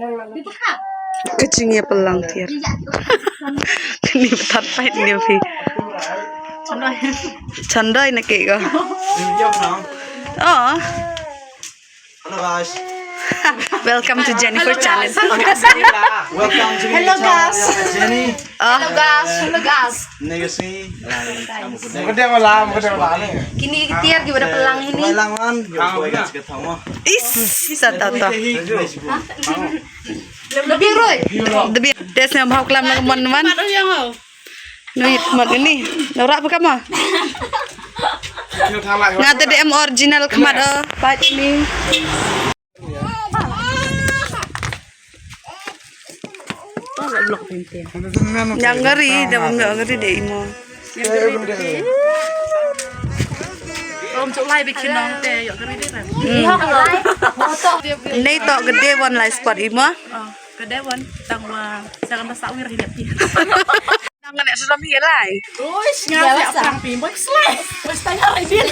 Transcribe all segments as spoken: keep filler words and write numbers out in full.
Ka jingïapyllang tiar. Kani pat pat ni phi. Chandoi na ke ko. Oh. Hello guys. Welcome to Jennifer channel. Welcome to Hello guys. Jenny. Oh. Hello guys. Hello guys. Ni ka sngi. Kini ki tiar ki ba da pyllang ini. Pyllang wan. Is, sa ta ta. Lebih roi. Lebih. Des ne bhau klam na mon man. Nuit mat ini. Nora apa kama? Nga te de em original khmat, oh, pat ni. Yang ngari, da bam yang ngari de imo. Rom chok lai bi khinong te, yok ngari de ram. Nei to gede wan lai spot imo. Oh, gede wan tang wa, jangan masak wir hidup dia. Nang ne sudam hi lai. Uish, nga siap perang pi, boy, slay. Boy, stay hari dia.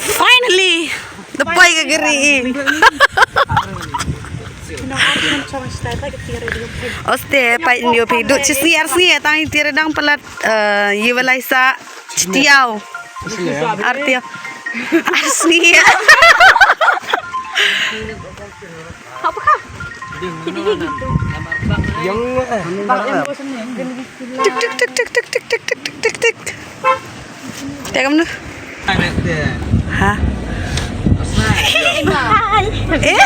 Finally, the boy ka gari. Oste, pai ndio pi dut chi sngi ar sngi tang tiar dang palat, eh, ye walai sa chitiau. Ar tiau. Ar sngi. Apa kah? Yang Tik tik tik tik tik tik tik tik tik tik tik. Te kam nu. Ha? Eh?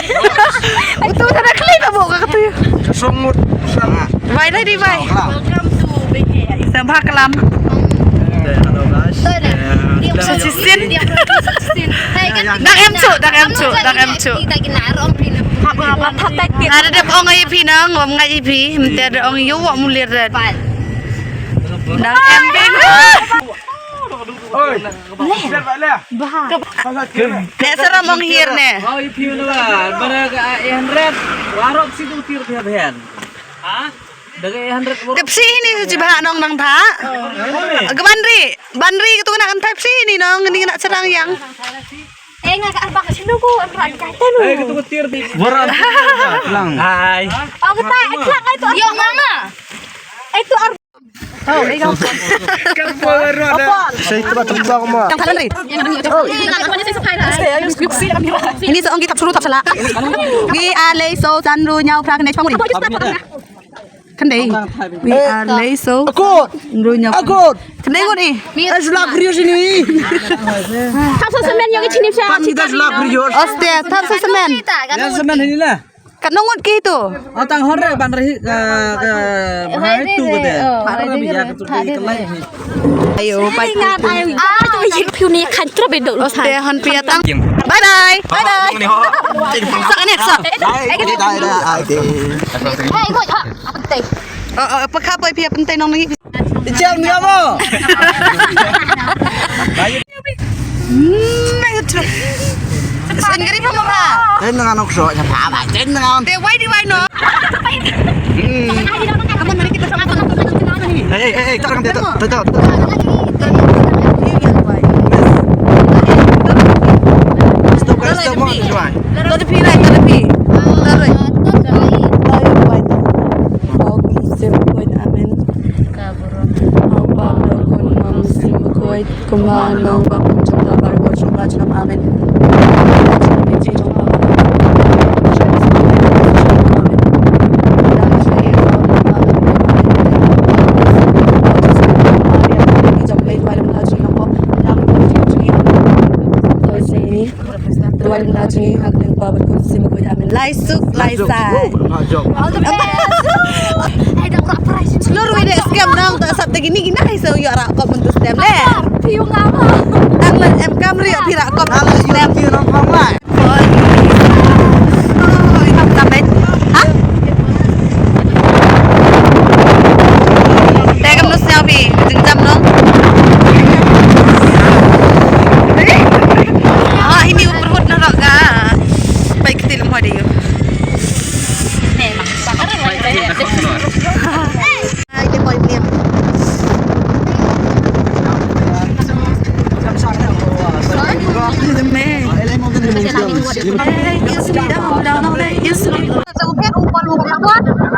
Utu sana kali na buka katu. Kasongut. Bai dai di bai. Welcome to Big Hair. Sembah kelam. Hello guys. Sisin. Dak em chu, dak em chu, dak em chu. Ada dep ong ai phi nang, ong ai phi, mte ada ong yo wa mulir red. Nang em bing. Oi. Ne saram ong hir ne. Oi phi na ba, bara ga ai hundred. Warok si tu tir phi ben. Ha? Daga ai hundred warok. Tepsi ni si bah nong nang bah. Ga banri, banri tu nak kan tepsi ni nong ni nak serang yang. Eh, nga ka arba ka sino ko, arba ka tanu. Ai, tu ko tir di. Warok. Lang. Hai. Oh, kita, kita itu. Yo, mama. Itu arba. Oh, ikaw. Kapo ro da. Sa ito ba tong sa ko ma. Yang talan ri. Ini sa ong ki thap suru thap sala. Wi a lei so san ru nyau phra kane chpang ri. Kandai. Wi a lei so. Akut. Ru nyau. Akut. Kandai ngut i. As lak ri sini. Thap sa semen yang chini sa. Pan das lak ri. Oste thap sa semen. Ya semen ini lah. Katno ngut ki tu? Oh, tang hon re ban re ka ka hai tu ka de. Hai re mi ya tu ka lai. Ayo, pai. Ah, tu yit piu ni kan tra bedo. Oste hon pia tang. Bye bye. Bye bye. Sa ne sa. Hai, hai, hai. Hai, koi ha. Apa tai? Oh, oh, apa kha poi pia pentai nong ni. Icham ni amo. Hmm, ayo tu. Sen gari pa mama. Ten dengan anak so nya pa ba. Ten dengan. Te wai di wai no. Hmm. Kamu mari kita sama-sama. Eh, eh, eh, tak ada dia tak. Tak tak. Stop, stop, stop. Tadi pi rai, tadi pi. Tadi. Tadi pi rai. Amen. Amen. Lai suk, lai sai. All the best. Ai da rak prize. Lur wi de scam nang ta sap te kini kini ai sa yu rak kop untuk stem le. Piu ngam. Ang le em kam ri pi rak kop untuk stem. Piu nang kam lai. Oi, tam tam ben. Ha? Te kam nus nyau phi, jingjam no. Ah, ini umur hut na roga. Pai kti lem hodi yu. Ai te poi pliam. Me. Ka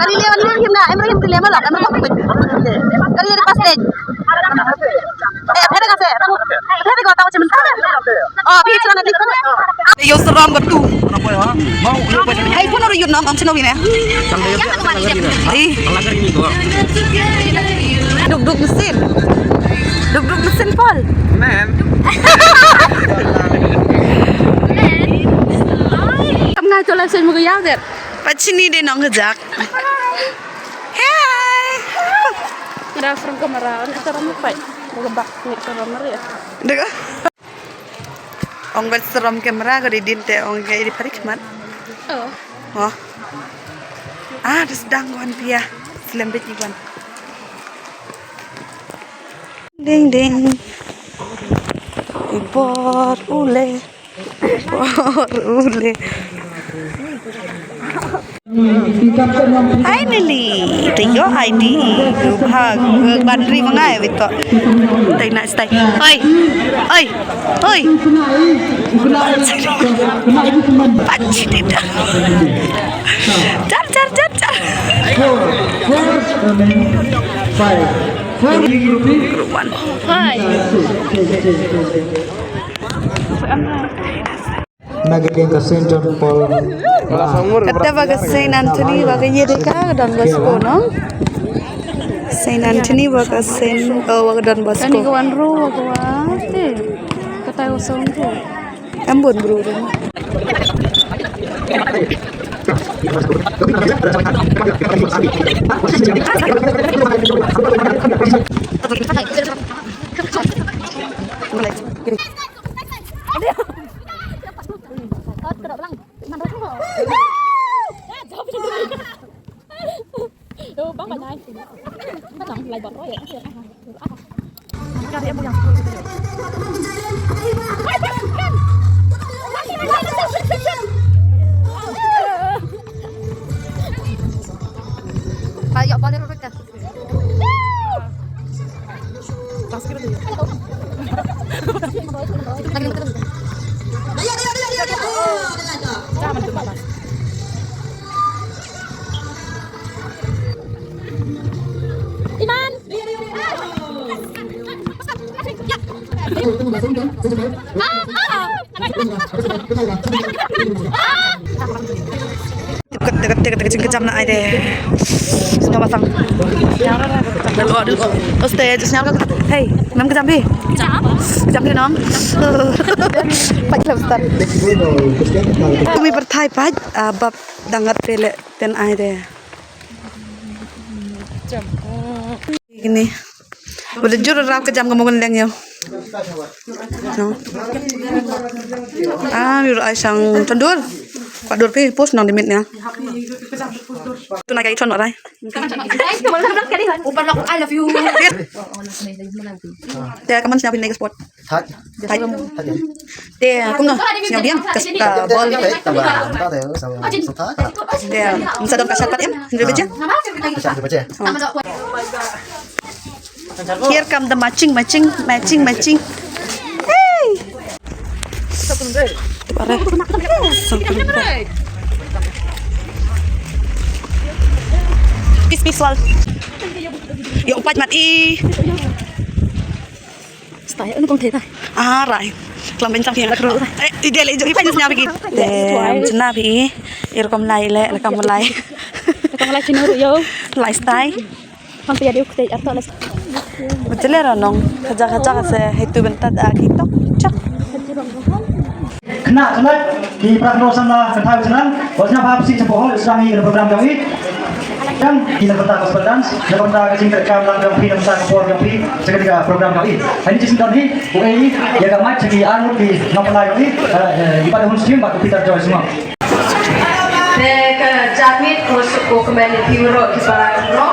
ri leh ban leh him na, em ri him ri leh ma lok, em ri him ri. Ka ri leh pas dei. Eh, phet ka se, phet ka ta wa chemen. Oh, phi chlan na di. Yo seram ka tu. Ai, pun ora yut nong, ong cheno wi ne. Ai. Duk duk mesin. Duk duk mesin pol. Man. Kam ngai to la sen mo ya der. Pachini de nong jak. Hey. Ngira front camera, ni seram ni pai. Bukan bak, ni seram ni ya. Dega. Ong bet seram camera ko di din te ong ke di parik mat. Oh. Wah. Ah, terus dang wan pia. Selam bet iwan. Ding ding. Ibor ule. Ibor ule. Finally, te ïoh I D. Bha, ban ri ma ngai bit to. Tai na stai. Oi. Oi. Oi. Pachi dida. Jar, jar, jar, jar. Group one. Hi. Naging ka Saint John Paul. Kata ba ka Saint Anthony ba ka ïa de ka Don Bosco, no? Saint Anthony ba ka Saint, oh, ba ka Don Bosco. Ani ka wan ru ba ka wa te. Kata ka song tu. Em bun bru ru. Iman. Kat kat kat kat jingkejam na ai de. Sñiaw ba sang. Dalo dalo. Oste sñiaw ka. Hey, mem kejam phi? Kejam phi nong? Pat lem start. Kami pyrthai pat, ah, bap dangat pele ten ai de. Kini. Udah jur rap kejam ka mongen leng yo. No. Ah, mir ai sang tandur. Padur phi pus nang dimit nya. Tu na kai chon rai. Upar lok, I love you. Te kaman sñiaw phi ne ka sport. Thait. Thait. Te kumno sñiaw diang ka, ka bol. Te mynta don ka sat pat em, hynriew baje. Here come the matching, matching, matching, matching. Hey. Peace, peace, wal. Yo, pat mat i. Stai, anu kong theta. Ah, rai. Klam bencang phi na kru. Eh, ide le jo i pyn sñiaw phi. Te chna phi. Erokom lai le, le kam lai. Kam lai chino yo. Lai stai. Kam phi ade ukte arto lai. Bejele ra nong. Kaja kaja se hetu bentat aki tok. Chak. Khynnah khynnah ki para khynroo samla kynthai u chynrang, wat sngap ha psi cha pohol sdang ïa ka program jong i. Dang ki la bynta gospel dance, la bynta ka jingkyrkhu lang jong phi, la bynta ka por jong phi, cha kane ka program jong i. Hani chisien don hi u ei ïa ka mic cha ki arngut ki nongpynlait jong i, eh, eh, i Bah Hun Skim bad u Peter Joy Sngok. Te ka jingmut ko suk ko kmen i phi baroh ki para khynroo.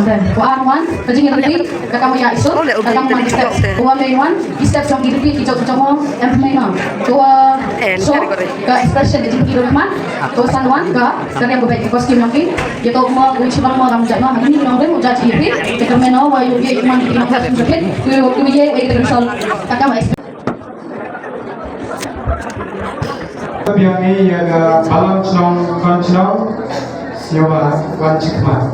Ka ar wan, ka jingïaid lynti ka kam ïa Isur, ka kam wan ki step. Ka ar wan, ki step jong ki lynti ki jong jong mo em pynlong. Ka ar, eh, so, ka expression ka jingpyntip ïa u man. Ka ar san wan, ka, ka riam ka bad ka costume jong ki. Ïa to mo u chibang mo ram jait mo, ha kini ki nongrim u jait ïa phi. Ka kyrmen o wa ïoh ïa i man ki nongrim jong phi. Ïoh ïa, ïoh ïa ka sol. Ka kam expression. Biang ni ïa ka balang shnong khon shnong, shnong ba wan chi khmat.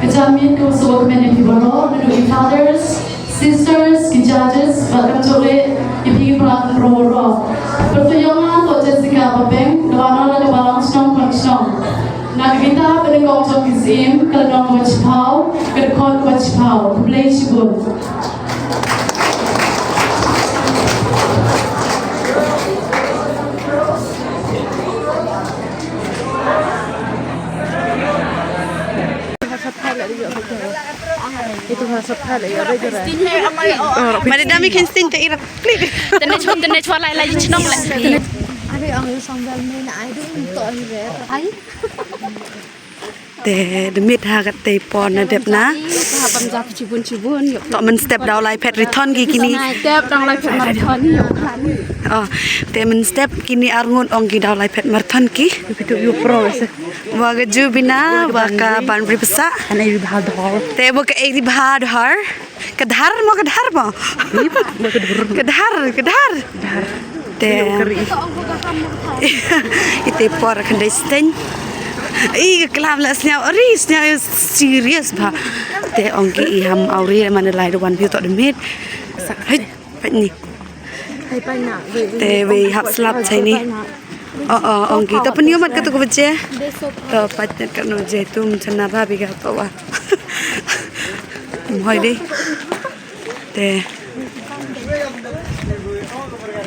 Ka jingmut ka sngewbha ïa phi baroh, naduh ki fathers, sisters, ki judges, bad kumjuh ruh ïa phi ki para ro ro. Pyrthei ïong nga to Jessica Babeng, ka balang shnong khon shnong. Na ka bynta ba nyngkong jong ki syiem, ka lynnong kaba shiphew, ka dkhot kaba shiphew, khublei shibun. Mari dami kensting te irap. Tene chwa, tene chwa lai lai chnong le. Are ang yo sambal me na ai du to ai re. Ai. Te dmit ha kata por na dep na. Toh mynstep daw lai phet ri thon ki kini. Step daw lai phet mar thon ni. Oh, te mynstep kini arngut ong ki daw lai phet mar thon ki. Wa ka Jubina, wa ka Banbri Pasa. Te wa ka Eri Bahadhar. Ka dhar mo, ka dhar mo. Ka dhar, ka dhar. Te ite por kan dei steng. I ka klam la sniaw, ari sniaw serious ba. Te ong ki i ham auri mana lai do wan view to the mid. Hai, pat ni. Te wei hap slap chai ni. Oh, oh, ong ki. To pynïoh mat ka tu ka baje. To pat ka no je tu mchana ba bi ga to wa. Mhoi dei. Te.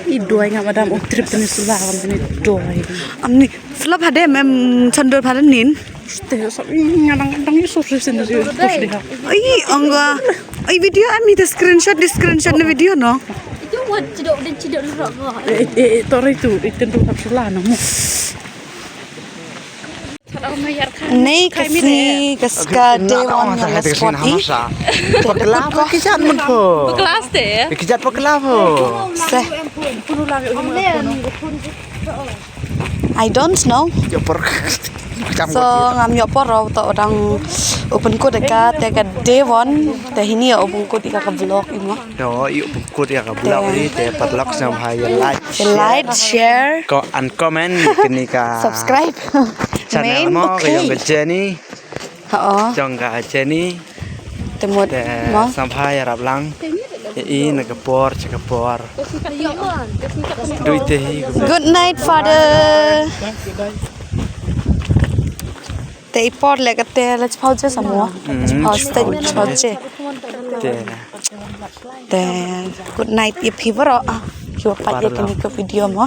I doi nga madam o trip tani sula kan tani doi. Amni slap hadem em chandor phalan nin. Te sap i nga dang dang i sur sin sin sur dei ha. Ai ong ga. Ai video ami te screenshot, di screenshot na video no. Itu wat cedok dan cedok lurok ga. Eh eh eh tori tu itu tu hap sula no mo. Nei ka sngi ka ska day one nga la spot i. Pakla pha ki jat mun pho. Pakla ste. Ki jat pakla pho. Se. I don't know. So ngam ïoh por, to dang open code ka te ka day one te hini ïa open code ka ka vlog i mo. No, ïoh pynkut ïa ka vlog ni te paralok sngewbha ïa like, like, share, share, and comment ïa kane ka subscribe channel mo ka jong ka Jenny. Ho. Jong ka Jenny. Te mut mo sngewbha ïarap lang ïa i na ka por sha ka por. Dui te hi. Good night, Father. Te i por le ka te la chipau je samo. Chipau ste chipau je. Te good night ïa phi baroh. Ïa pat ïa kane ka video mo.